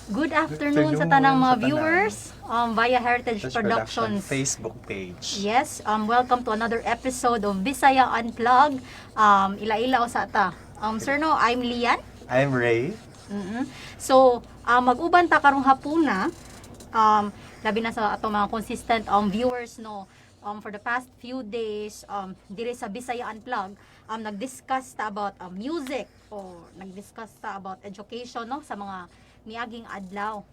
Good afternoon sa tanang mga sa tanan. Viewers via Heritage Heritage Production Productions. Facebook page. Yes, welcome to another episode of Bisaya Unplugged. Ila-ila usa ta. Sir, no, I'm Lian. I'm Ray. So, mag-uban ta karong hapuna. Labi na sa ato mga consistent viewers, no. For the past few days, dire sa Bisaya Unplugged, nag-discuss ta about music o nag-discuss ta about education, no, sa mga miaging adlaw.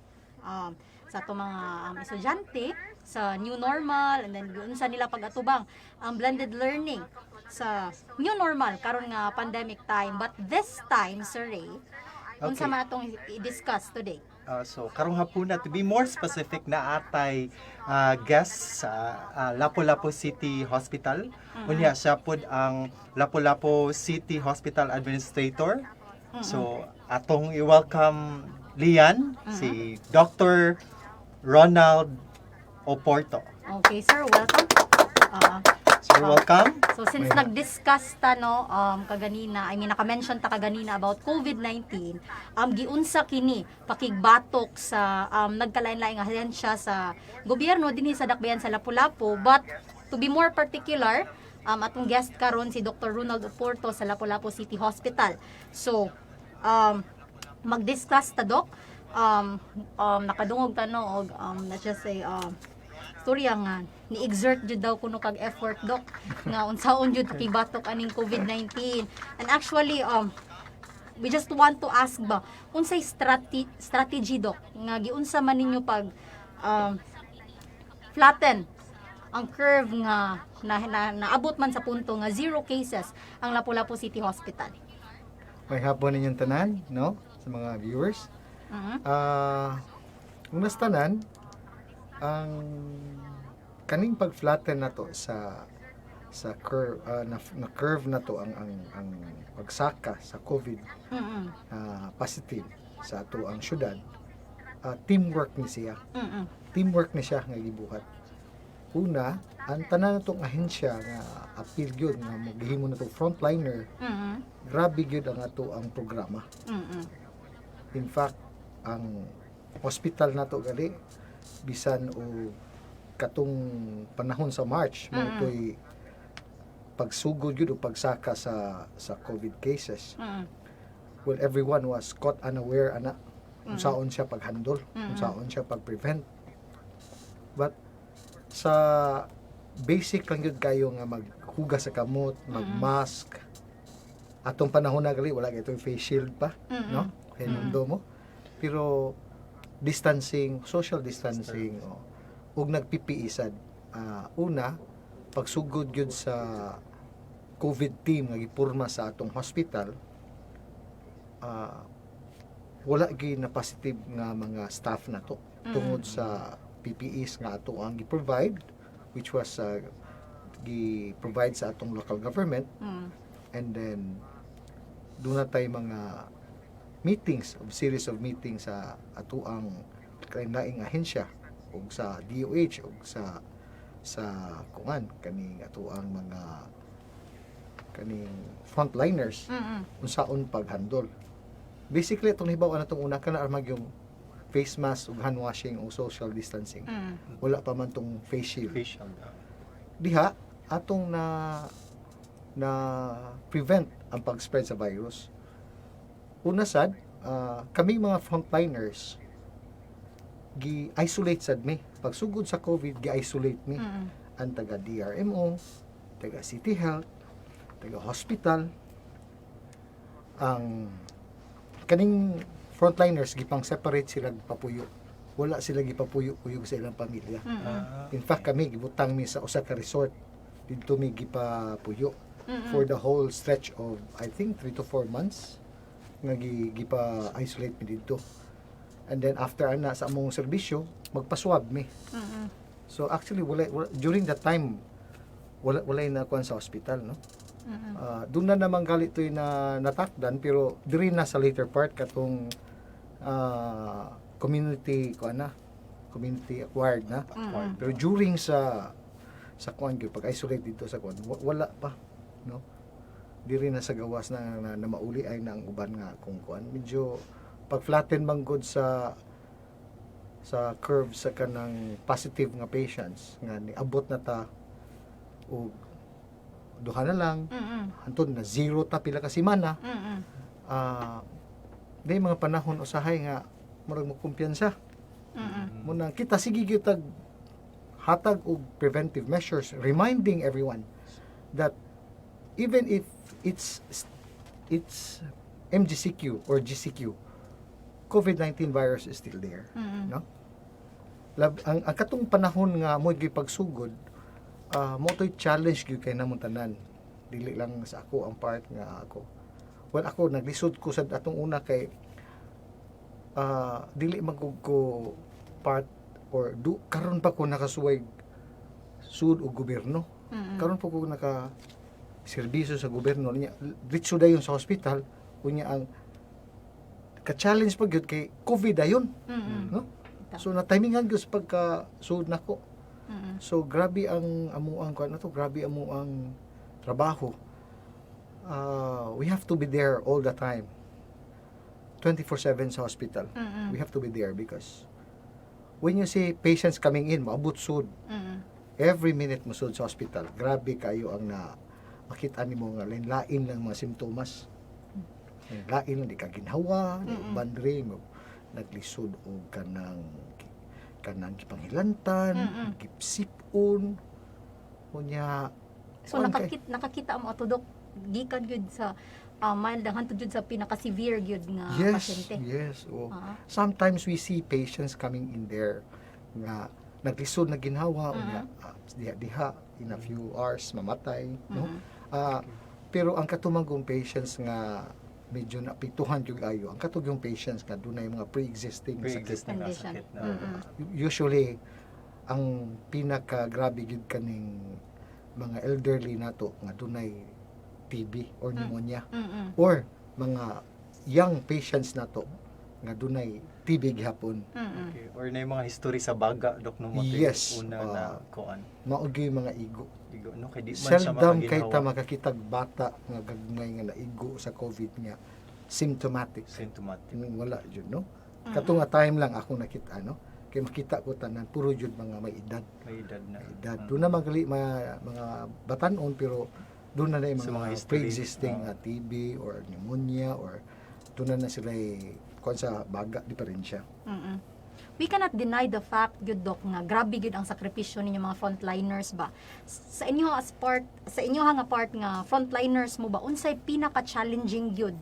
Sa ato mga estudyante sa new normal and then unsa nila pag-atubang ang blended learning sa new normal karon nga pandemic time. But this time, Sir Ray, unsa man atong i-discuss today? So karong hapuna, to be more specific, naa tay guest sa Lapu-Lapu City Hospital. Unya siya pod ang Lapu-Lapu City Hospital Administrator. So atong i-welcome, Lian, si Dr. Ronald Oporto. Okay, sir, welcome. Sir, welcome. So since nag-discuss ta, no, kaganina, I mean, naka-mention ta kaganina about COVID-19, giunsa kini pakigbatok sa nagkalain-laing ahensya sa gobyerno dinhi sa Dakbayan sa Lapu-Lapu. But to be more particular, atong guest karon si Dr. Ronald Oporto sa Lapu-Lapu City Hospital. So mag-discuss ta, doc. Nakadungog ta, no, og let's just say storya nga ni-exert jud daw kuno kag effort, doc, nga unsaon jud pakibatok aning COVID-19. And actually, we just want to ask ba, unsay strategy, doc, nga giunsa man ninyo pag flatten ang curve nga na naabot man sa punto nga zero cases ang Lapu-Lapu City Hospital? Maayong hapon ninyong tanan, no? Sa mga viewers. Una sa tanan, ang kaning pag-flatten na to sa curve na curve na to ang pagsaka sa COVID positive sa ato ang syudad, teamwork ni siya. Teamwork ni siya nga gibuhat. Una, ang tanan natong ahensya nga apil gyud nga moghimo na to frontliner, grabe gyud ang ato ang programa. In fact, ang hospital nato gali bisan o katong panahon sa March mao to'y pagsugod gyud o pagsaka sa COVID cases. Well, everyone was caught unaware ana unsaon siya paghandle, unsaon siya pag-prevent. But sa basic lang gyud kayo nga maghugas sa kamot, mag-mask. Atong panahon na gali wala kay face shield pa, no? Kay mo. Pero distancing, social distancing, oh, ug nag-PPE sad. Una, pagsugod gyud sa COVID team nga gipurma sa atong hospital, wala gyud na positive nga mga staff na to tungod sa PPEs nga ato ang gi-provide, which was gi-provide sa atong local government, and then doon na tayo mga meetings of series of meetings sa ato ang laing ahensya ug sa DOH ug sa kuan kaning ato ang mga kaning frontliners unsaon paghandle. Basically, itong hibaw na itong una kana armag yung face mask ug hand washing o social distancing. Wala pa man tong face shield. Facial. Diha atong na na prevent ang pag-spread sa virus. Una sad, kami mga frontliners gi-isolate sad mi. Pagsugod sa COVID, gi-isolate mi. Ang taga DRMO, taga City Health, taga hospital, ang kaning frontliners gipang separate sila papuyo. Wala sila gipapuyo-puyo sa ilang pamilya. In fact, kami gibutang mi sa usa ka resort didto mi gipapuyo for the whole stretch of, I think, 3 to 4 months nga gipa-isolate mi didto. And then after ana sa among serbisyo, magpa-swab mi. So actually wala during that time, wala na kuan sa hospital, no. Doon na naman gali to'y na natakdan, pero diri na sa later part katong community kuan na, community acquired na. Pero during sa kuan gyud pag-isolate dito sa kuan, wala pa, no. Diri na sa gawas na mauli ay na ang uban nga kung kuan medyo pag flatten man gud sa Sa curve sa kanang positive nga patients nga niabot na ta og duha na lang hantod na zero ta pila ka semana. Day mga panahon usahay nga murag mo kumpiyansa muna kita, sige gyud tag hatag og preventive measures, reminding everyone that even if it's MGCQ or GCQ, COVID-19 virus is still there, no? Ang katong panahon nga mo pagsugod, mo to'y challenge gyud kay namong tanan, dili lang sa ako ang part nga ako. Well, ako naglisod ko sa atong una kay dili man ko part or do karon pa ko nakasuway sud og gobyerno. Karon pa ko naka serbisyo sa gobyerno niya, diretso dayon sa hospital. Unya ang ka-challenge pa gyud kay COVID dayon, no? So na timingan gyud sa pagka sud nako. So grabe ang amuang kuan na to, grabe amuang trabaho. We have to be there all the time. 24/7 sa hospital. We have to be there because when you see patients coming in, maabot sud. Every minute mo sud sa hospital. Grabe kayo ang na makita nimo nga lain-lain lang mga simptomas. Lain lang, di ka ginhawa, di uban diri mo naglisod og kanang gipanghilantan, gipsipon, unya So kuan kay- nakakita mo ato, Dok, gikan gyud sa mild hangtod gyud sa pinaka severe gyud nga pasyente. Yes. Oh. Ah. Sometimes we see patients coming in there nga naglisod na ginhawa, unya diha diha in a few hours mamatay, no? Pero ang katumang patients nga medyo naapektuhan gyud ayo ang katong patients nga dunay mga pre-existing na sakit. Pre-existing na Condition. sakit na. Usually ang pinaka grabe gyud kaning mga elderly nato nga dunay TB or pneumonia or mga young patients nato nga dunay TB gihapon. Okay. Or na yung mga history sa baga, Dok, no? Mo Yes, una na kuan. Mao gyud mga igo. Igo, no? Kay di man siya Seldom kay ta makaginhawa. makakitag bata nga gagmay nga naigo sa COVID nga symptomatic. Symptomatic. Wala jud, no? Kato nga time lang ako nakita, no? Kay makita ko tanan puro jud mga may edad. May edad na. May edad. Doon na magali mga batanon pero doon na yung Sa mga mga history. pre-existing TB or pneumonia or doon na na sila kuan sa baga di pa rin siya. We cannot deny the fact gyud, Dok, nga grabe gyud ang sakripisyo ninyo mga frontliners ba. Sa inyo as part, sa inyo nga part nga frontliners mo ba, unsay pinaka challenging gyud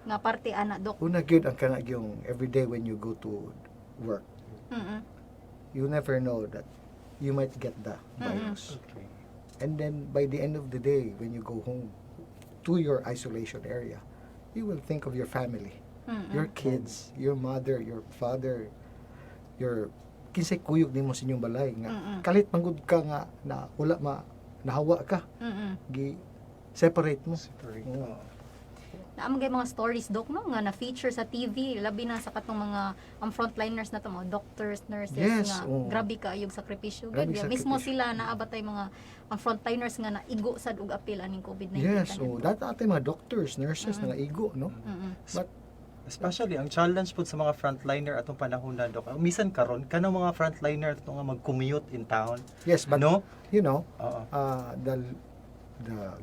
nga parte ana, Dok? Una gyud ang kana yung everyday when you go to work, you never know that you might get the virus. And then by the end of the day, when you go home to your isolation area, you will think of your family, your kids, your mother, your father, your kinsay kuyog nimo sa inyong balay nga kalit manggod ka nga na wala ma nahawa ka, gi separate mo. Separate. Oo. Naa man mga stories, Dok, no, nga na feature sa TV, labi na sa katong mga ang frontliners na to, mga doctors, nurses, nga grabe kaayo sakripisyo Grabe gyud. Mismo sakripisyo. sila naa ba tay mga ang frontliners nga naigo sad og apil aning COVID-19 Yes, tanan? oh, that ate mga doctors, nurses nga igo, no? But Especially, ang challenge po sa mga frontliner atong panahon na, Dok. Misan karon kanang mga frontliner ato nga mag-commute in town. Yes, but no? the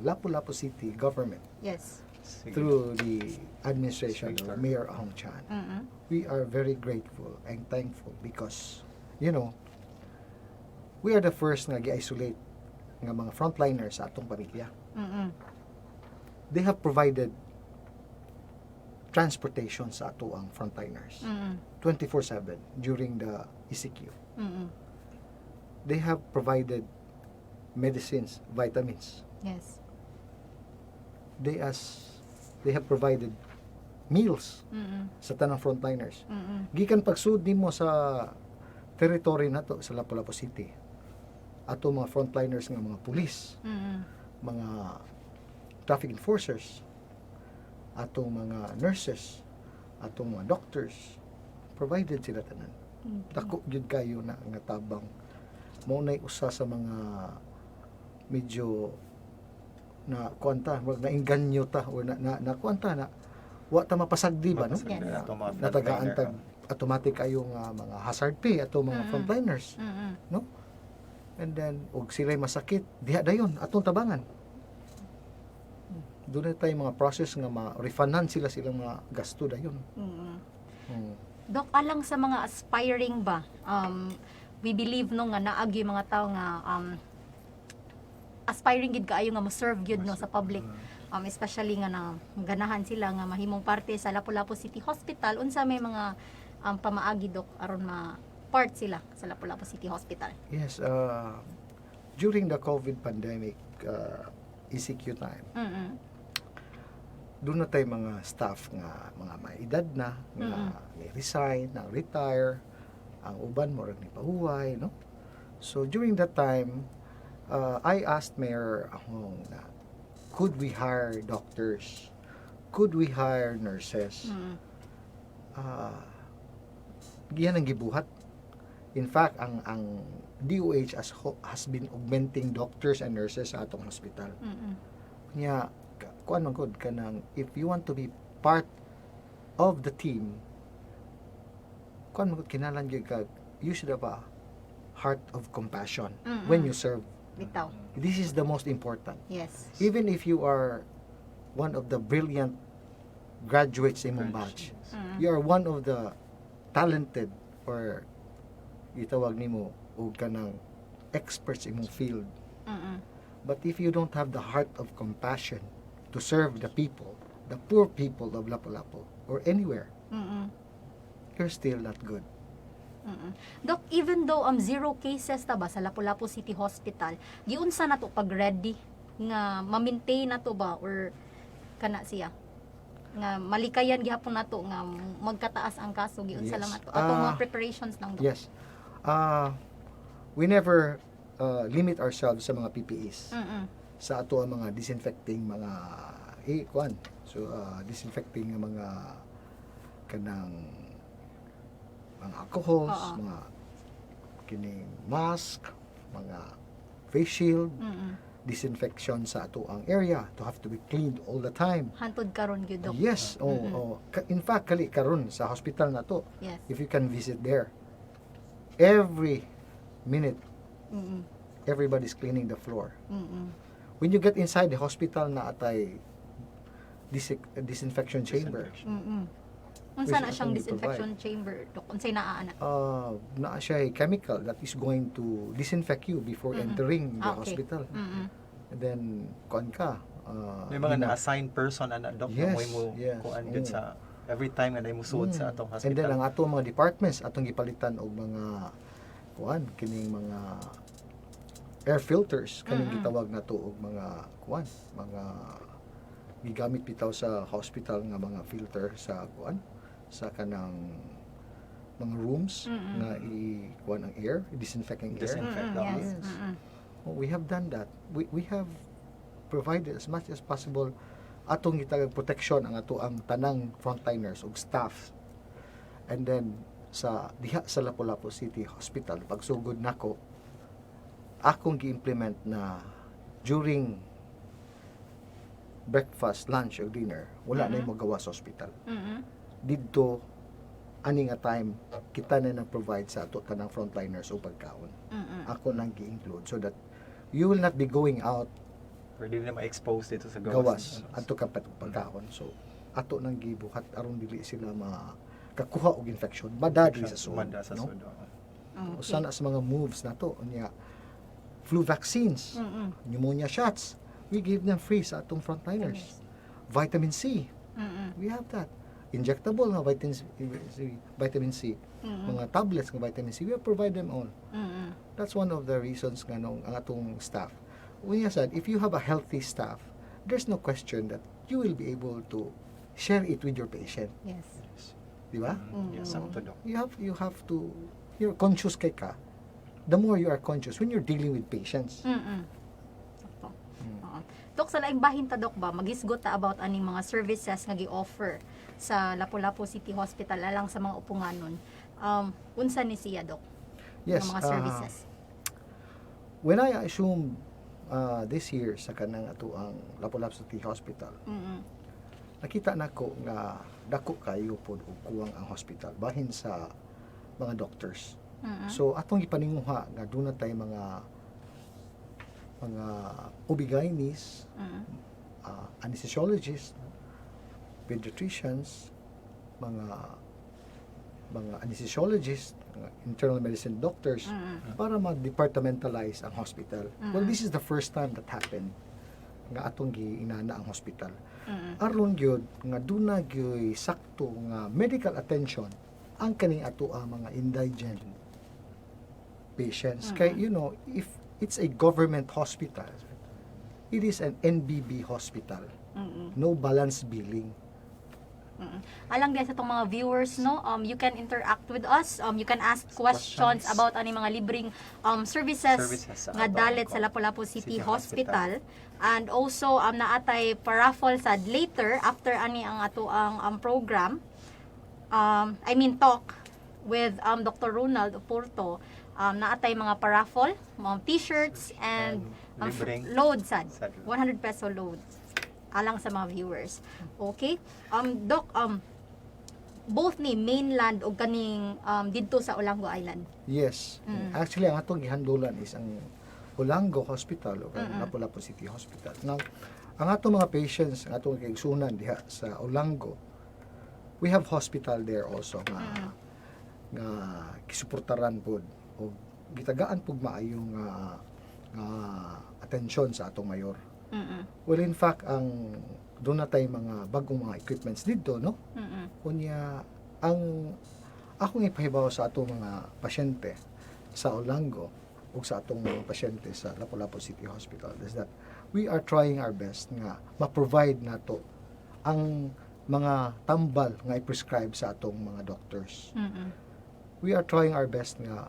Lapu-Lapu City government Sige. through the administration of Speaker. Mayor Ahong Chan, we are very grateful and thankful because we are the first nga gi-isolate nga mga frontliners sa atong pamilya. They have provided transportation sa ato ang frontliners 24/7 during the ECQ. They have provided medicines, vitamins. They have provided meals sa tanang frontliners. Gikan pagsud nimo sa territory nato sa Lapu-Lapu City, ato mga frontliners nga mga pulis, mga traffic enforcers, atong mga nurses, atong mga doctors, provided sila tanan. Dako gyud kayo na nga tabang. Mao nay usa sa mga medyo na kuanta, wag na inganyo ta or na kuanta na wa ta mapasagdi ba, no? Mapasagdi Yes. ato mga Natagaan frontliner, tag oh. Automatic kayong mga hazard pay ato mga frontliners. And then og sila'y masakit diha dayon atong tabangan. Doon na tayo mga process nga ma-refundan sila silang mga gasto dayon. Dok, alang sa mga aspiring ba, we believe no nga naa gyud mga tao nga aspiring gid kaayo nga mo-serve gyud no sa public. Especially nga na ganahan sila nga mahimong parte sa Lapu-Lapu City Hospital. Unsa may mga pamaagi, Dok, aron ma part sila sa Lapu-Lapu City Hospital? Yes, during the COVID pandemic, ECQ time, doon na tayo mga staff nga mga may edad na nga ni resign, na retire, ang uban murag ni pahuway, no? So during that time, I asked Mayor Ahong na could we hire doctors? Could we hire nurses? Yan ang gibuhat. In fact, ang DOH has been augmenting doctors and nurses sa atong hospital. Nya kuan man gud kanang if you want to be part of the team, kuan man gud kinahanglan gyud ka, you should have a heart of compassion when you serve. Bitaw. This is the most important. Even if you are one of the brilliant graduates in imong batch, you are one of the talented or gitawag nimo og kanang experts imong field. But if you don't have the heart of compassion to serve the people, the poor people of Lapu-Lapu or anywhere, you're still not good. Doc, even though zero cases ta ba sa Lapu-Lapu City Hospital, giunsa na to pag ready nga ma-maintain na to ba or kana siya nga malikayan gihapon nato nga magkataas ang kaso, giunsa lang ato atong mga preparations lang, Doc? Yes. We never limit ourselves sa mga PPEs. Sa ato ang mga disinfecting mga kuan. So disinfecting nga mga kanang mga alcohols, mga kining mask, mga face shield, disinfection sa ato ang area to have to be cleaned all the time. Hantod karon gyud, Doc. Yes, oh, oh. In fact, kali karon sa hospital na to, if you can visit there, every minute everybody's cleaning the floor. When you get inside the hospital naa tay disinfection chamber. Disinfection. Unsa Which na siyang atong disinfection chamber, Doc? Unsay naa ana? Naa siya chemical that is going to disinfect you before entering the hospital. And then kuan ka. May mga na-assign person ana, Doc, na mo kuan gyud sa every time nga mo suod sa atong And then hospital. ang atong mga departments atong gipalitan og mga kuan kining mga air filters kaning gitawag nato og mga kuan mga gigamit bitaw sa hospital nga mga filter sa kuan sa kanang mga rooms nga i kuan ang air, disinfect ang air. Disinfect, oo. Yes. Oh, we have done that. We have provided as much as possible atong gitagag protection ang ato ang tanang frontliners ug staff. And then sa diha sa Lapu-Lapu City Hospital pagsugod nako akong gi-implement na during breakfast, lunch or dinner, wala na mo gawas sa hospital. Didto ani nga time kita na nag-provide sa ato tanang frontliners og pagkaon. Ako nang gi-include so that you will not be going out Or dili na ma-expose dito sa gawas. Gawas adto ka pagkaon. So ato nang gibuhat aron dili sila makakuha og infection bada diri sa sulod, Mada sa no? sulod, oo. Usa na sa mga moves nato unya flu vaccines, pneumonia shots, we give them free sa atong frontliners. Vitamin C, we have that injectable nga vitamin C, mga tablets nga vitamin C, we provide them all. That's one of the reasons nga nung ang atong staff. Unya sad, if you have a healthy staff, there's no question that you will be able to share it with your patient, di ba? Yes, sakto, Doc. You have to, you're conscious kay ka. The more you are conscious when you're dealing with patients. Sakto. Oo. Dok, sa laing bahin ta, Dok, ba, maghisgot ta about aning mga services nga gi-offer sa Lapu-Lapu City Hospital alang sa mga upunganon. Unsa ni siya, Dok? Yes. Nga mga services. When I assumed this year sa kanang ato ang Lapu-Lapu City Hospital, Nakita nako nga dako kayo pod og kuwang ang hospital bahin sa mga doctors. So atong ipaninguha nga duna tay mga OB-GYNs, anesthesiologists, pediatricians, mga anesthesiologists, mga internal medicine doctors para ma-departmentalize ang hospital. Well, this is the first time that happened nga atong giinana ang hospital. Aron gyud nga duna gyud sakto nga medical attention ang kaning ato ang mga indigent patients. Kay if it's a government hospital, it is an NBB hospital. No balance billing. Alang diha sa atong mga viewers, no, you can interact with us, you can ask questions Questions. About ani mga libreng services, Services sa nga atong dalit sa Lapu-Lapu City City Hospital. And also naatay paraffle sad later after ani ang ato ang program, I mean talk with Dr. Ronald Oporto, naatay mga paraffle, mga t-shirts and Libreng load sad. Sad. 100 peso load alang sa mga viewers. Okay? Doc, both ni mainland o kaning didto sa Olango Island? Yes. Actually, ang atong gihandulan is ang Olango Hospital o ang Lapu-Lapu City Hospital. Now, ang atong mga patients, ang atong kaigsunan diha sa Olango, we have hospital there also nga nga gisuportaran pod o gitagaan pud maayong nga nga atensyon sa atong mayor. Well, in fact, ang duna tay mga bagong mga equipments didto, no? Unya, ang akong ipahibaw sa atong mga pasyente sa Olango ug sa atong mga pasyente sa Lapu-Lapu City Hospital is that we are trying our best nga ma-provide nato ang mga tambal nga i-prescribe sa atong mga doctors. We are trying our best nga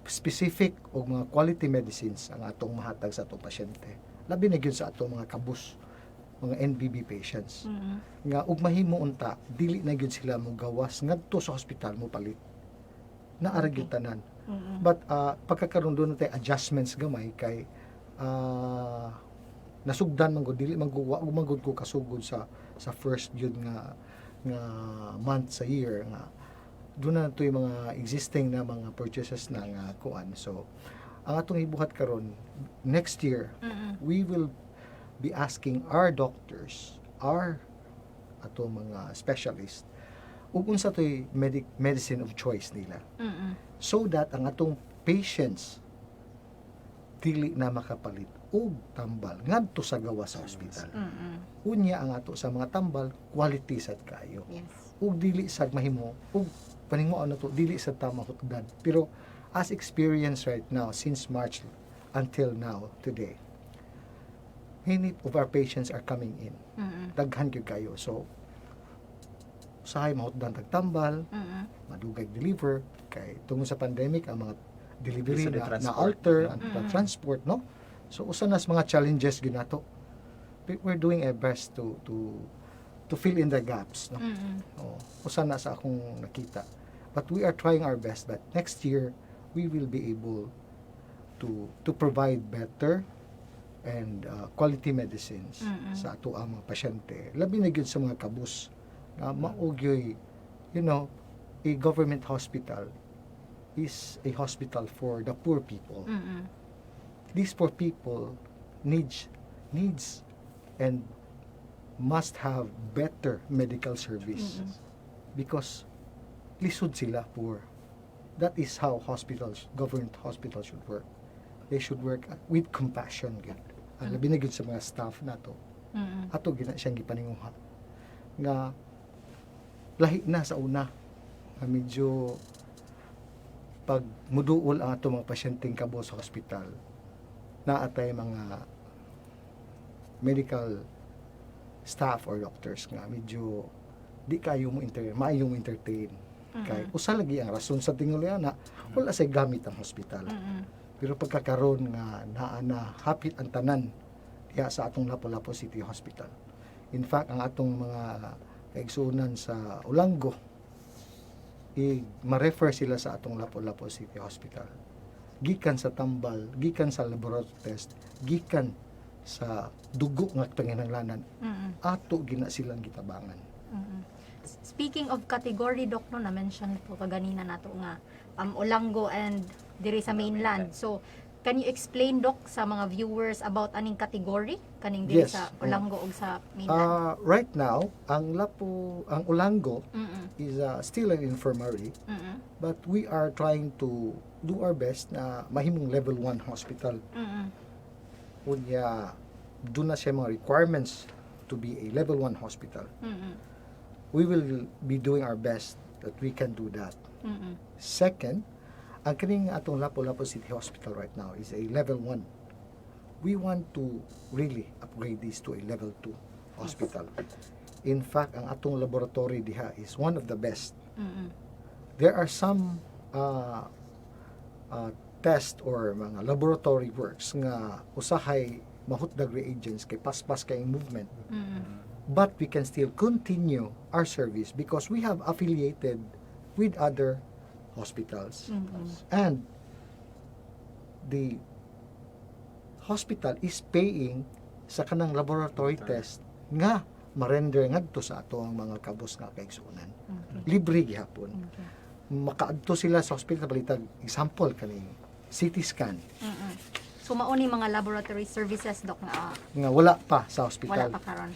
specific og mga quality medicines ang atong mahatag sa atong pasyente. Labi na gyud sa atong mga kabus, mga NBB patients nga ug mahimo unta dili na gyud sila mo gawas ngadto sa hospital mo palit naa ra gyud tanan. But pagkakaroon duna tay adjustments gamay kay nasugdan man gud, dili man gud, wa man gud ko kasugod sa first gyud nga nga month sa year nga duna na yung mga existing na mga purchases na nga kuan. So ang atong ibuhat karon, next year we will be asking our doctors, our atong mga specialist ug unsa to'y medicine of choice nila so that ang atong patients dili na makapalit og tambal ngadto sa gawas sa ospital. Unya ang ato sa mga tambal, quality sad kayo. Ug dili sad mahimo ug paninguan na to, dili sad ta mahutdan. Pero as experience right now since March until now today, many of our patients are coming in. Daghan gyud kayo. So usahay mahutdan tag tambal, madugay deliver kay tungod sa pandemic ang mga delivery Lisod na i-transport. Alter ang transport, no? So usa na sa mga challenges ginato. We're doing our best to fill in the gaps, no? Oh, usa na sa akong nakita, but we are trying our best that next year we will be able to provide better and quality medicines sa ato ang mga pasyente, labi na gyud sa mga kabus nga mao gyoy a government hospital is a hospital for the poor people. These poor people needs and must have better medical service because lisod sila, poor. That is how hospitals, government hospitals should work. They should work with compassion gyud. Ang labi na gyud sa mga staff nato. Ato gina siyang gipaninguha nga lahi na sa una nga medyo pag muduol ang ato mga pasyenteng kabos sa hospital, naa tay mga medical staff or doctors nga medyo di kayo mo maayo mo entertain kay usa lagi ang rason sa tinguli na wala say gamit ang hospital. Pero pagkakaroon nga naa na hapit ang tanan diha sa atong Lapu-Lapu City Hospital. In fact, ang atong mga kaigsuonan sa Olango, i ma-refer sila sa atong Lapu-Lapu City Hospital. Gikan sa tambal, gikan sa laboratory test, gikan Sa dugo nga panginahanglanan, ato gina silang gitabangan. Speaking of category, Doc, no, na-mention po kaganina nato nga Olango and diri sa mainland. So, can you explain, Doc, sa mga viewers about aning category kaning diri Yes. sa Olango ug sa mainland? Right now, ang Lapu, ang Olango is still an infirmary, but we are trying to do our best na mahimong level 1 hospital. Unya, duna siya mga requirements to be a level 1 hospital. We will be doing our best that we can do that. Second, ang kining atong Lapu-Lapu City Hospital right now is a level 1. We want to really upgrade this to a level 2 hospital. In fact, ang atong laboratory diha is one of the best. There are some test or mga laboratory works nga usahay mahutdag reagents kay paspas kay movement, but we can still continue our service because we have affiliated with other hospitals and the hospital is paying sa kanang laboratory test nga ma-render ngadto sa ato ang mga kabos nga kaigsuonan, libre gihapon. Makaadto sila sa hospital, palitag example kaning CT scan. So mao ni mga laboratory services, Doc, nga nga wala pa sa wala hospital. Pa karon.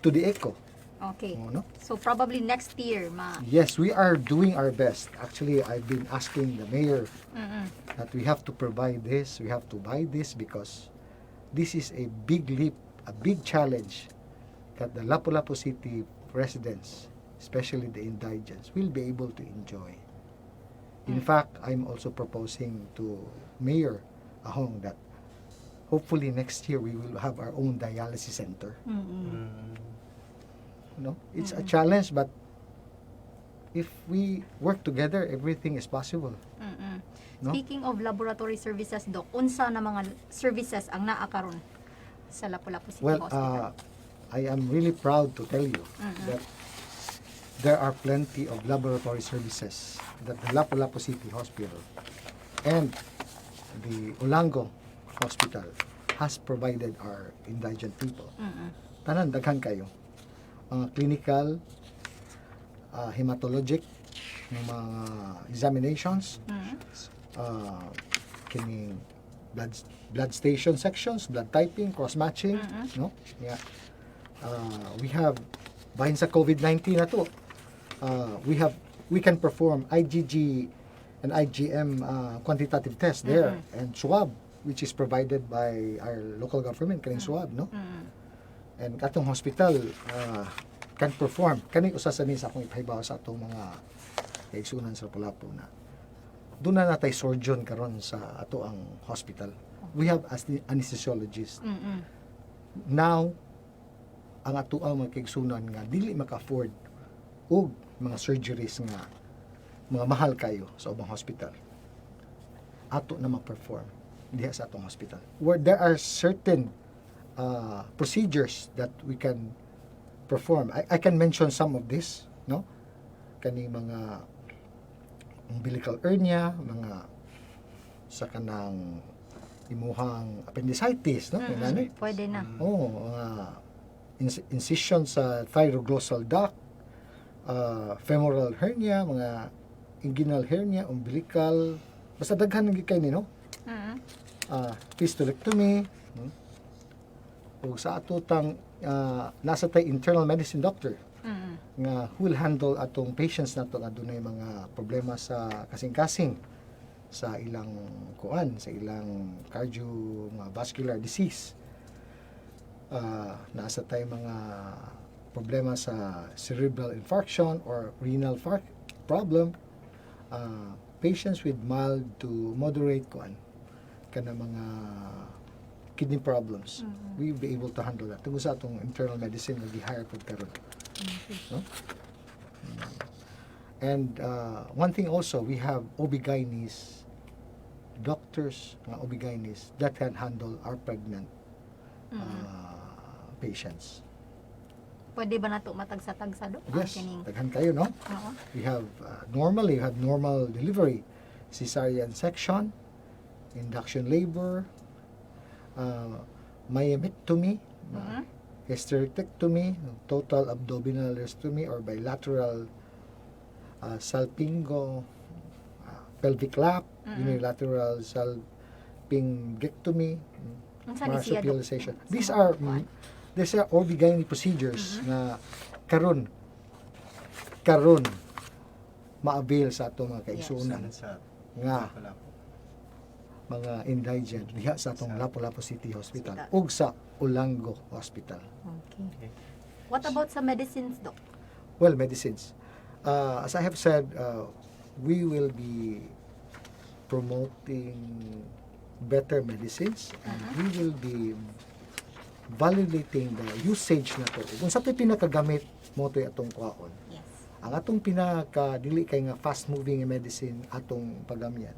To the echo. Oh, no? So probably next year ma Yes, we are doing our best. Actually, I've been asking the mayor that we have to provide this, we have to buy this because this is a big leap, a big challenge that the Lapu-Lapu City residents, especially the indigents, will be able to enjoy. In fact, I'm also proposing to Mayor Ahong that hopefully next year we will have our own dialysis center. No, it's a challenge, but if we work together, everything is possible. No? Speaking of laboratory services, Doc, unsa na mga services ang naa karon sa Lapu-Lapu City Well, Hospital? I am really proud to tell you that there are plenty of laboratory services that the Lapu-Lapu City Hospital and the Olango Hospital has provided our indigent people. Tanan, daghan kayo. Mga clinical, hematologic, ng mga examinations, kining blood station sections, blood typing, cross-matching, no? Yeah. We have, bahin sa COVID-19 na to, we can perform IgG and IgM quantitative test there and swab, which is provided by our local government, kaning swab, no? And atong hospital can perform kani, usa sa ni sa akong ipahibaw sa atong mga kaigsunan sa Lapu-Lapu na duna na tay surgeon karon sa ato ang hospital. We have as anesthesiologist. Now, ang ato ang mga kaigsunan nga dili maka-afford og mga surgeries nga mga mahal kayo sa ubang hospital, ato na ma-perform diha sa atong hospital, where there are certain procedures that we can perform. I can mention some of this, no? Kani mga umbilical hernia, mga sa kanang imuhang appendicitis, no? Inani. Pwede na. Oh, mga incision sa thyroglossal duct, femoral hernia, mga inguinal hernia, umbilical, basta daghan gyud kay ni, no? Fistulectomy, O sa ato tang nasa tay internal medicine doctor nga who will handle atong patients nato nga dunay mga problema sa kasing-kasing, sa ilang kuan, sa ilang cardio, mga vascular disease, nasa tay mga problema sa cerebral infarction or renal problem, patients with mild to moderate kuan kana mga kidney problems, we will be able to handle that tungod sa atong internal medicine nga gi-hire pud karon, no? And one thing also, we have OB-GYNs, doctors nga OB-GYNs that can handle our pregnant patients. Pwede ba nato matagsa-tagsa, Dok? Ang Yes, kining- daghan kayo, no? Oo. We have normally you have normal delivery, cesarean section, induction labor, Myomectomy, hysterectomy, total abdominal hysterectomy or bilateral salpingo, pelvic lap, unilateral salpingectomy, Unsa ni siya, Dok? marsupialization. These are OB-GYN procedures na karon karon ma-avail sa atong mga kaigsuonan Sa nga Lapu-Lapu. Mga indigent diha sa atong Lapu-Lapu City Hospital Hospital. ug sa Olango Hospital. Okay. Okay. What about sa medicines, Doc? Well, medicines. As I have said, we will be promoting better medicines and we will be validating the usage na to. Kung sa to'y pinakagamit mao to'y atong kuhaon. Ang atong pinaka dili kay nga fast moving medicine atong pagamyan.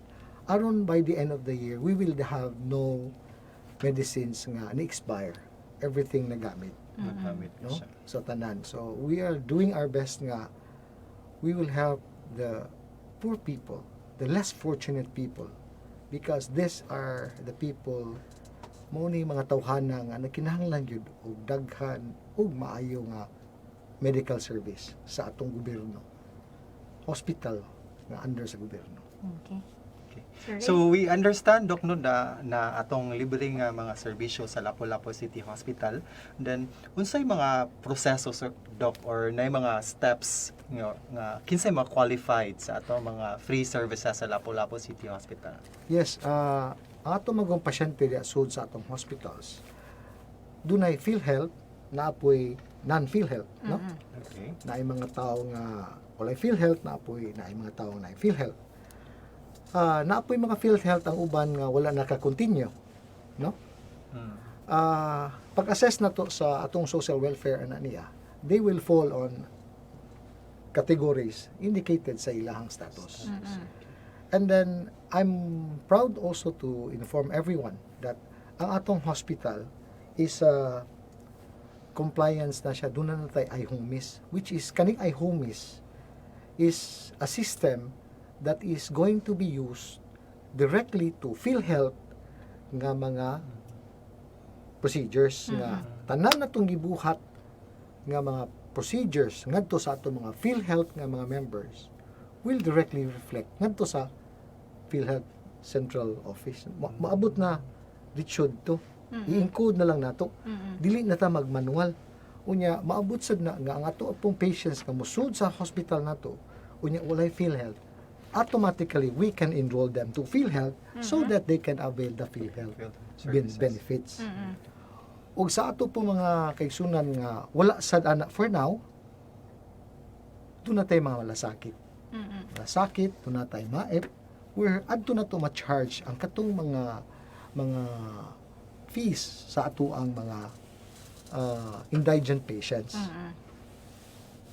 Aron by the end of the year, we will have no medicines nga ni-expire. Everything nagamit, Nagamit no, siya. sa tanan. So we are doing our best nga we will help the poor people, the less fortunate people, because these are the people mao ni mga tawhana nga nagkinahanglan gyud og daghan ug maayo nga medical service sa atong gobyerno. Hospital nga under sa gobyerno. Okay. Okay. Sir Ray? So we understand, Doc, no, na atong libre nga mga serbisyo sa Lapu-Lapu City Hospital. Then unsay mga proseso, sir, Doc, or nay mga steps nga kinsay mga qualified sa atong mga free services sa Lapu-Lapu City Hospital? Yes, ang atong mga pasyente diya sud sa atong hospitals, dunay PhilHealth, naa poy non-PhilHealth, no? Okay. Naay mga tao nga walay PhilHealth, naa poy naay mga tao nga naay PhilHealth. Naa poy mga PhilHealth ang uban nga wala naka-continue, no? Pag-assess na to sa atong social welfare ana niya, they will fall on categories indicated sa ilahang status. And then I'm proud also to inform everyone that ang atong hospital is compliance na siya. Doon na tay iHOMIS, which is kaning iHOMIS is a system that is going to be used directly to PhilHealth nga mga procedures nga tanan na itong gibuhat nga mga procedures ngadto sa atong mga PhilHealth nga mga members will directly reflect ngadto sa PhilHealth Central Office. Maabot na dito to. I-encode na lang nato. Dili na ta magmanual. Unya maabot sad na nga ang ato pong patients nga musud sa hospital nato, unya walay PhilHealth, automatically we can enroll them to PhilHealth so that they can avail the PhilHealth Services. benefits. Ug sa ato po mga kaigsunan nga wala sad ana for now, duna tay mga malasakit. Malasakit, duna tay MAIP, where adto na to ma-charge ang katong mga fees sa ato ang mga indigent patients.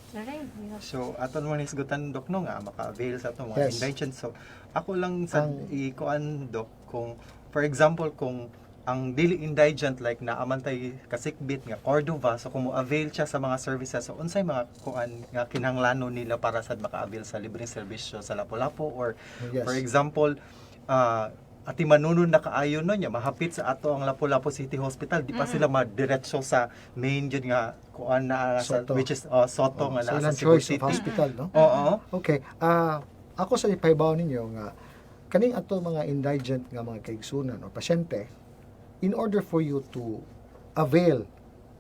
Sir Ray, you have- So aton man hisgutan, Doc, no, nga maka-avail sa atong mga indigent. So ako lang sa ikuan, Doc, kung for example kung ang dili indigent, like naa man tay kasikbit nga Cordova, so kung mo-avail siya sa mga services, so unsay mga kuan nga kinahanglanon nila para sad maka-avail sa libreng serbisyo sa Lapu-Lapu or for example, atimanunon na kaayo no niya, mahapit sa ato ang Lapu-Lapu City Hospital, di pa sila madiretso sa main jud nga kuan na sa, Soto. which is Soto Oh, nga sa naa sa ilang Cebu choice of City. hospital, no? Oo. Okay. Ako sa ipahibaw ninyo nga kaning ato mga indigent nga mga kaigsunan o pasyente, in order for you to avail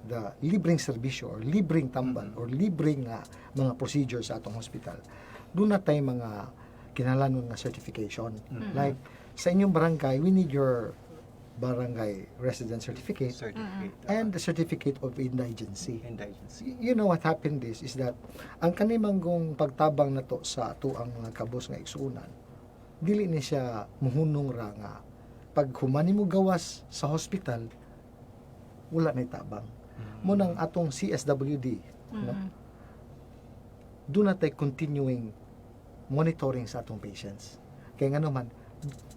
the libreng serbisyo or libreng tambal or libreng nga mga procedures sa atong hospital, duna tay mga kinahanglanon nga certification. Like sa inyong barangay, we need your barangay resident certificate Certificate. And the certificate of indigency. Indigency. You know what happened is that ang kanimanggong pagtabang nato sa ato ang mga kabos nga igsuonan, dili ni siya muhunong ra nga pag humani mo gawas sa hospital, wala na tabang mo nang atong CSWD, no, duna tay continuing monitoring sa atong patients kay nga naman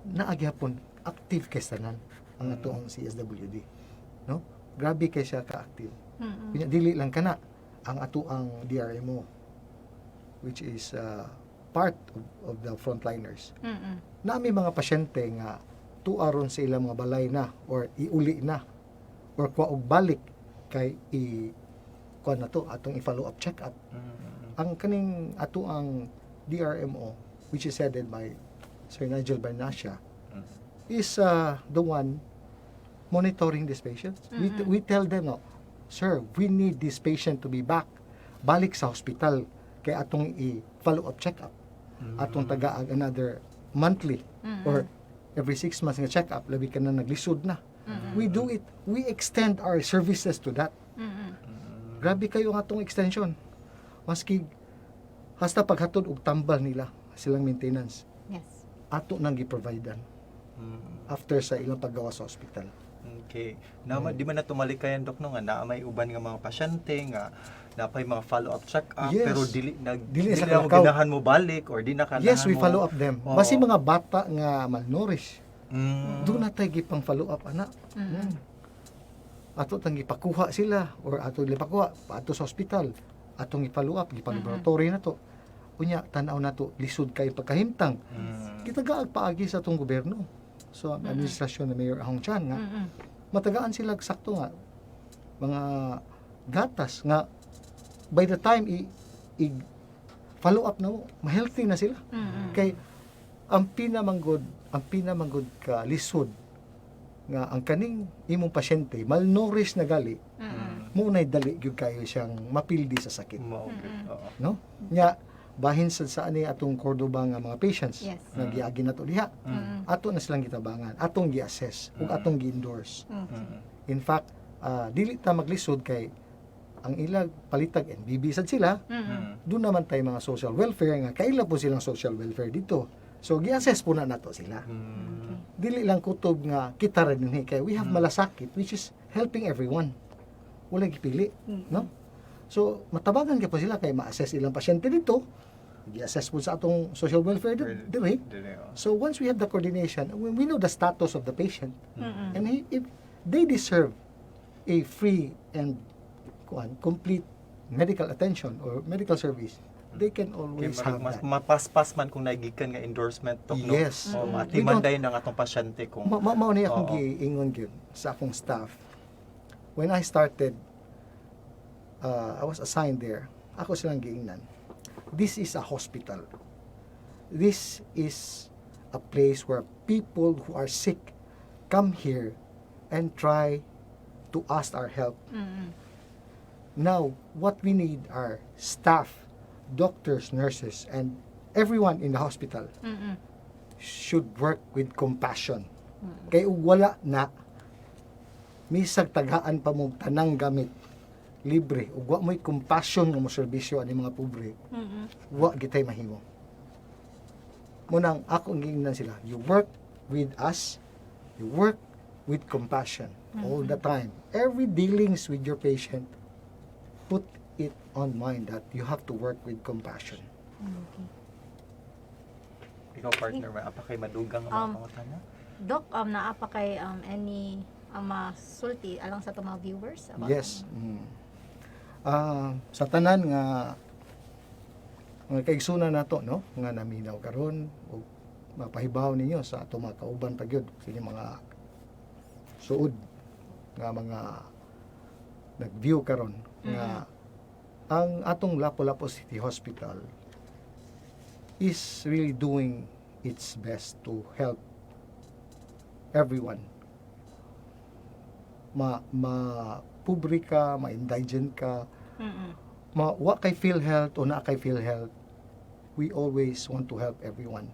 naa gyapon active kay tanan ang ato ang CSWD, no? Grabe kay siya ka-active. Unya, dili lang kana ang ato ang DRMO, which is part of the frontliners. Na may mga pasyente nga Tuaron sa ilang mga balay na or iuli na or kuha og balik kay i kuha na to atong i-follow up check up. Ang kaning ato ang DRMO, which is headed by Sir Nigel Bernacia, is the one monitoring these patients. We tell them, "No, sir, we need this patient to be back balik sa hospital kay atong i-follow up check up." Atong tagaag another monthly or every 6 months nga check up, labi ka na naglisod na. We do it. We extend our services to that. Grabe kayo ang atong extension. Maski hasta paghatod og tambal nila, silang maintenance, ato nang gi-providean after sa ilang paggawa sa hospital. Okay. Na di man na tumalikayan, Dok, no, nga naa may uban nga mga pasyente nga napay mga follow-up check-up pero dili nag Dili sa na mo kalakaw. ganahan mo balik or di na kanahan Yes, we mo. follow up them. Basi mga bata nga malnourished, doon na tayo gipang follow up ana. Ato tang gipakuha sila or ato gipakuha ato sa hospital. Atong i-follow up, gipa-laboratory na to. Unya tan-aw na to, lisod kay pagkahimtang. Gitagaag paagi sa atong gobyerno. So ang administrasyon ni Mayor Ahong Chan nga matagaan sila og sakto nga mga gatas nga by the time i follow up na mo, ma-healthy na sila. Kay ang pinamanggod ka lisod nga ang kaning imong pasyente malnourished na gali, mo nay dali gyud kayo siyang mapildi sa sakit, Mao gyud. No? Nya bahin sa ani atong Cordoba nga mga patients nga giagi nato diha, ato na silang gitabangan, atong gi-assess ug atong gi-endorse. In fact, dili ta maglisod kay ang ilag palitag NBB sad sila. Doon naman tayo mga social welfare nga kaila po silang social welfare dito, so gi-assess po na nato sila. Dili lang kutob nga kita ra dinhi kay we have malasakit, which is helping everyone, wala gipili, no? So matabangan gyud po sila kay ma-assess ilang pasyente dito, gi-assess po sa atong social welfare diri. Dili, oo. So once we have the coordination, when we know the status of the patient and if they deserve a free and kuan complete medical attention or medical service, they can Kay always marag have mas that. mapaspas man kung naigikan nga endorsement, Dok, no? Yes. O, We maatiman dayon ang atong pasyente kung Mao ni akong giingon gyud sa akong staff. When I started, I was assigned there. Ako silang giingnan. "This is a hospital. This is a place where people who are sick come here and try to ask our help. Now, what we need are staff, doctors, nurses, and everyone in the hospital should work with compassion. Kay ug wala na, misag tagaan pa mo tanang gamit libre ug wa mo'y compassion nga mo serbisyo ani mga pobre, wa gitay mahimo." Munang ako ang giingnan sila, "You work with us, you work with compassion all the time. Every dealings with your patient, put it on mind that you have to work with compassion." Ikaw, partner, may apa kay madugang nga mga pangutana? Doc, naa pa kay any masulti alang sa atong mga viewers about Yes. Ah, sa tanan nga mga kaigsunan nato, no, nga naminaw karon ug mapahibaw ninyo sa ato mga kauban pa gyud, sa inyong mga suod nga mga nag-view karon nga ang atong Lapu-Lapu City Hospital is really doing its best to help everyone. Ma pobre ka, ma-indigent ka, ma wa kay PhilHealth o naa kay PhilHealth, we always want to help everyone.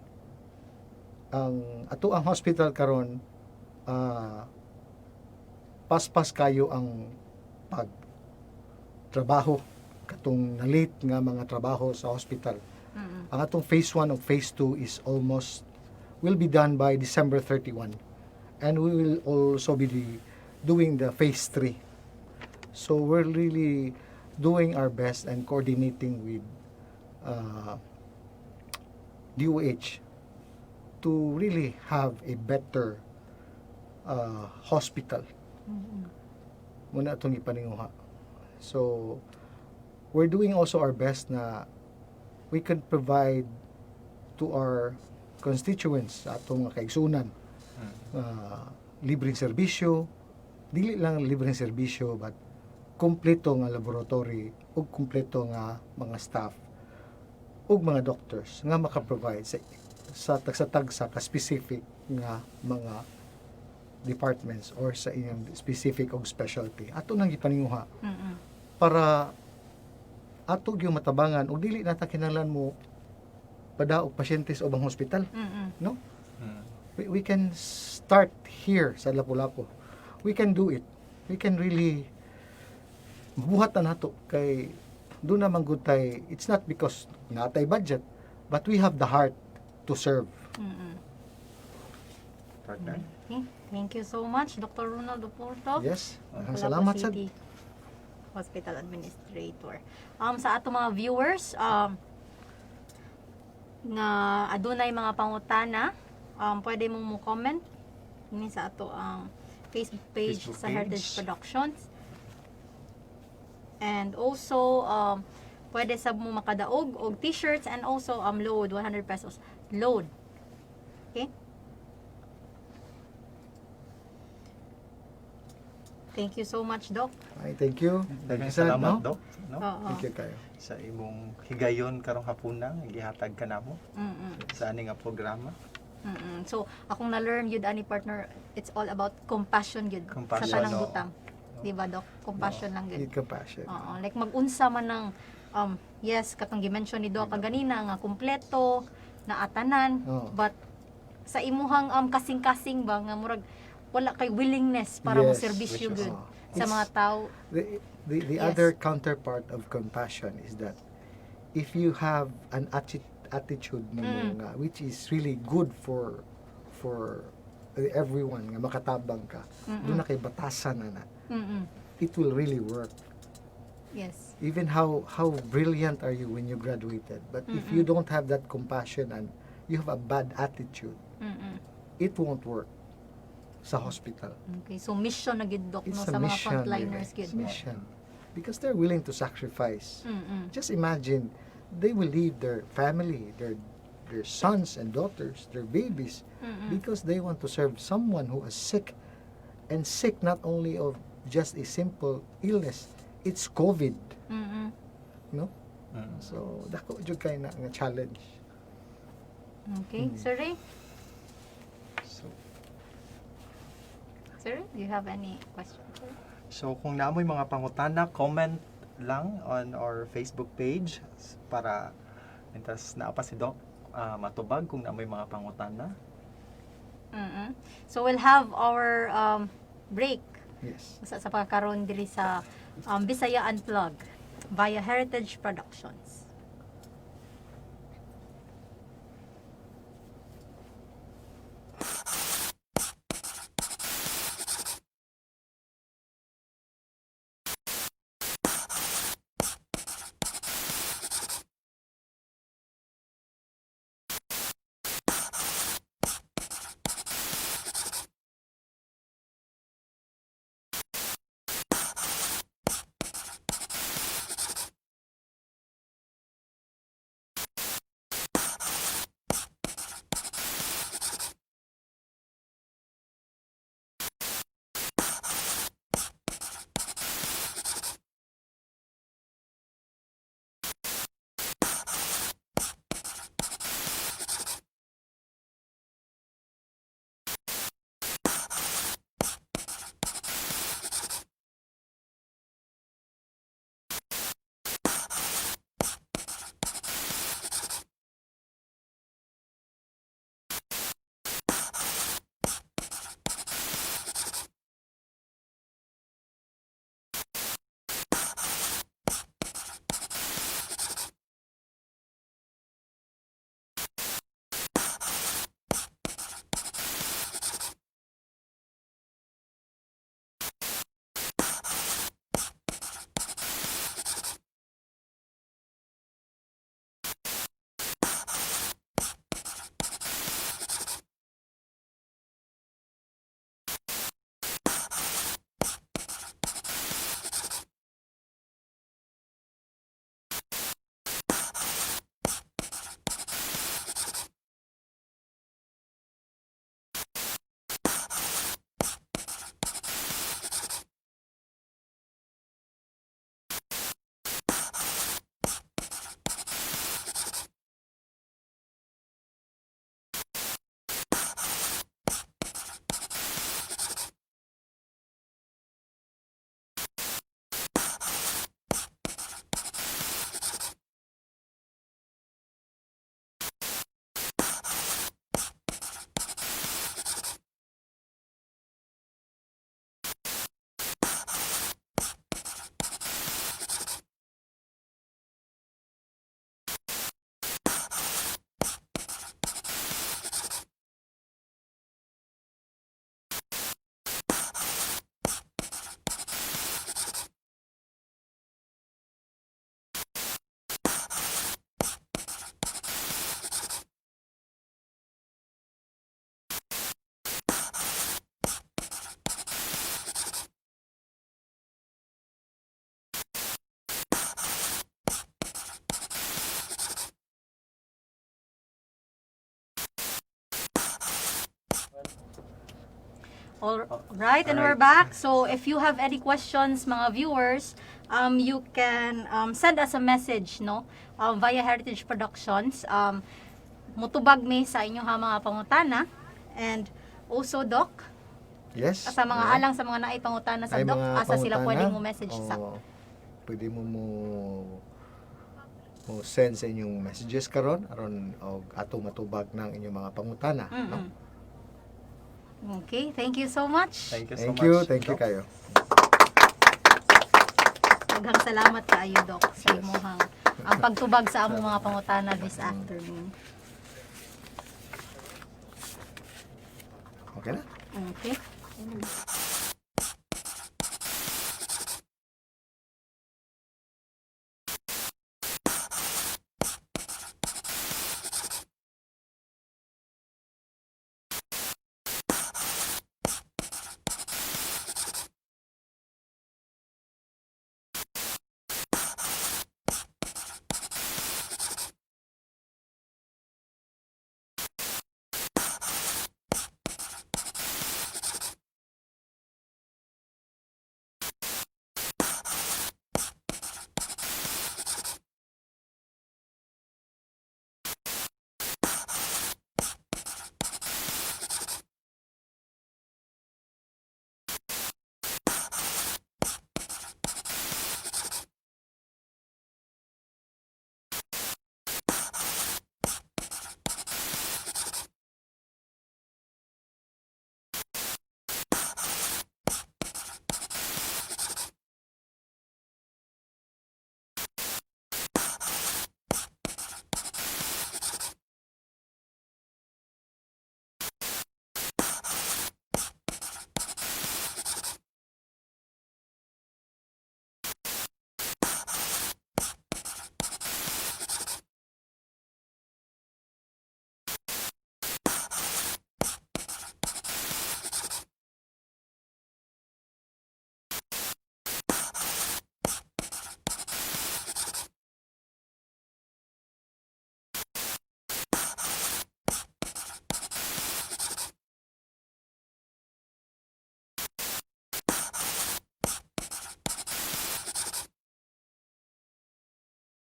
Ang ato ang hospital karon, paspas kayo ang pag trabaho katong na-late nga mga trabaho sa hospital. Ang atong phase 1 ug phase 2 is almost will be done by December 31. And we will also be doing the phase 3. So we're really doing our best and coordinating with DOH to really have a better hospital. Muna itong ipaninguha. So, we're doing also our best na we could provide to our constituents, sa atong mga kaigsunan, Libreng serbisyo, dili lang libreng serbisyo but kompleto nga laboratory ug kompleto nga mga staff ug mga doctors nga maka-provide sa tagsa-tagsa ka specific nga mga departments or sa inyong specific og specialty. Ato nang gipaninguha para ato gyud matabangan ug dili na ta kinahanglan mo padaog pasyente sa ubang hospital. We can start here sa Lapu-Lapu. We can do it. We can really buhat na nato kay duna man gud tay, it's not because natay budget, but we have the heart to serve. Partner. Okay. Thank you so much, Dr. Ronald Oporto. Yes. Daghang Lapu-Lapu salamat sad. City Hospital Administrator. Sa ato mga viewers, nga adunay mga pangutana, pwede mong mo comment ni sa ato ang Facebook page Facebook sa page. Heritage Productions. And also pwede sab mo makadaog og t-shirts and also load 100 pesos load. Okay? Thank you so much, Doc. Ay, thank you. Thank you Daghang sad, salamat, no? Doc, no? Oo. Thank you kayo. Sa imong higayon karong hapuna nga gihatag ka namo sa ani nga programa. So, akong na-learn yun, ani partner, it's all about compassion yun. Compassion, sa tanang oo. butang. Di ba, Doc? Compassion lang yun. Need compassion. Oo. Like, mag-unsa man ng, yes, katong gi-mention ni Doc kaganina, nga kumpleto, na atanan, Oo. but sa imuhang kasing-kasing ba, nga murag, wala kay willingness para mo serbisyo Which is- gyud Oo. sa mga tao. The other counterpart of compassion is that if you have an attitude nimo nga which is really good for everyone nga makatabang ka, duna kay batasan na na, it will really work. Even how brilliant are you when you graduated, but if you don't have that compassion and you have a bad attitude, it won't work sa hospital. Okay, so mission na gyud, Doc, no, It's sa a mga mission frontliners really. gyud. It's a mission because they're willing to sacrifice. Just imagine, they will leave their family, their sons and daughters, their babies, because they want to serve someone who is sick, and sick not only of just a simple illness, it's COVID, no? So dako jud kay na nga challenge. Okay, Sir Ray? So, Sir, do you have any questions, sir? So kung naamoy mga pangutana, comment lang on our Facebook page para entas naa pa si Doc matubag kung naamoy mga pangutana. So we'll have our break sa pagkaroon diri sa Bisaya Unplugged via Heritage Productions. All right, and we're back. So if you have any questions, mga viewers, you can send us a message, no, via Heritage Productions. Mutubag mi sa inyong mga pangutana. And also, Doc, Yes. sa mga alang sa mga naay pangutana sa Ay, Doc, mga asa sila pangutana, pwedeng mo message sa? Oo. Pwede mo mo mo send sa inyong messages karon aron og ato matubag ng inyong mga pangutana, no? Okay, thank you so much. Thank you so Thank much. you, thank you Doc. kayo. Daghang salamat kaayo, Doc, sa imuhang ang pagtubag sa among mga pangutana this afternoon. Okay na? Okay.